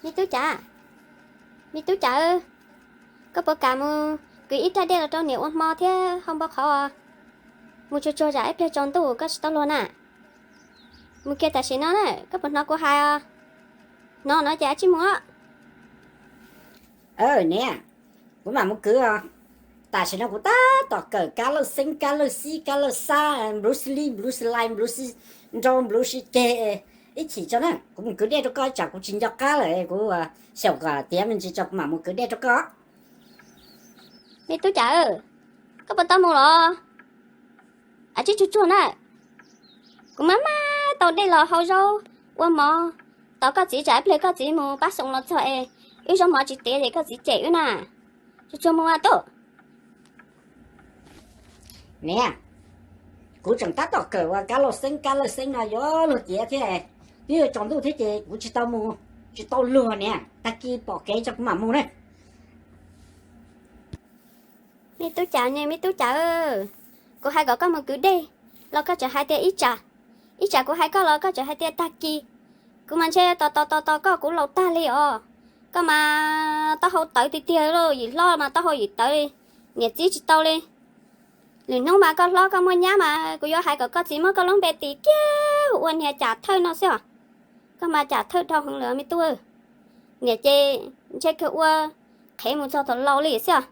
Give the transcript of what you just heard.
Me tub Cawv, me tub Cawv, koj puas kam mus kwv ib raj dej los rau niam ua hmo thiab hau npau qhauv? Mus tsuag tsuag tsam ib pliag tsaus ntuj koj tsis tau luag na. Mus kiag tam sim no na, koj puas hnov kuv hais os? Hnov no ces cia li mus. Niam, kuv mam mus kwv os. Tam sim no kuv tab tom kawm kab lawj xeeb kab lawj xib kab lawj xab, npluv xi li npluv xi lai npluv xi nrau npluv xi ceg. Ib chim tso na, kuv mus kwv dej rau koj, tsam kuv tsis nco qab lawm, kuv xyaum kom tiav me ntsis tso kuv mam mus kwv dej rau koj. Me tub Cawv, koj puas tau mus los? Cia li tsuag tsuag na, kuv mam maj tau dej los hau zaub ua mov tos koj txiv, tsam ib pliag koj txiv mus pab xoo los txog es wb zaub mov tsis tiav ces koj txiv cem wb na. Tsuag tsuag mus a tub. Niam, kuv tseem tab tom kawm ua kab lawj xeeb kab lawj xeeb no yuav luag tiav thiab, twb yuav tsaus ntuj thiab ces kuv tsis tau mus, tsis tau luag niam, tag kis pom kev tso kuv mam mus na. Me tub Cawv ne, me tub Cawv, kuv hais kom koj mus kwv dej los koj tseem hais tias ib tsam, ib tsam kuv hais koj los koj tseem hais tias tag kis. Kuv mas ntshe tos tos tos tos koj kuv laus tag li os. Koj mas taub hau tawv tiag tiag li, yim hlob mas taub hau yim tawv li. Niam txiv tsis tau li. Lwm hnub mas koj hlob koj muaj nyab mas kuv yuav hais kom koj txiv muab koj lub npe tis kiag ua niag Cam Thawj no xwb os. Koj mas Cam Thawj dhau heev lawm me tub. Niam ces ntshe kawg ua qhev mus txog thaum laus li xwb os.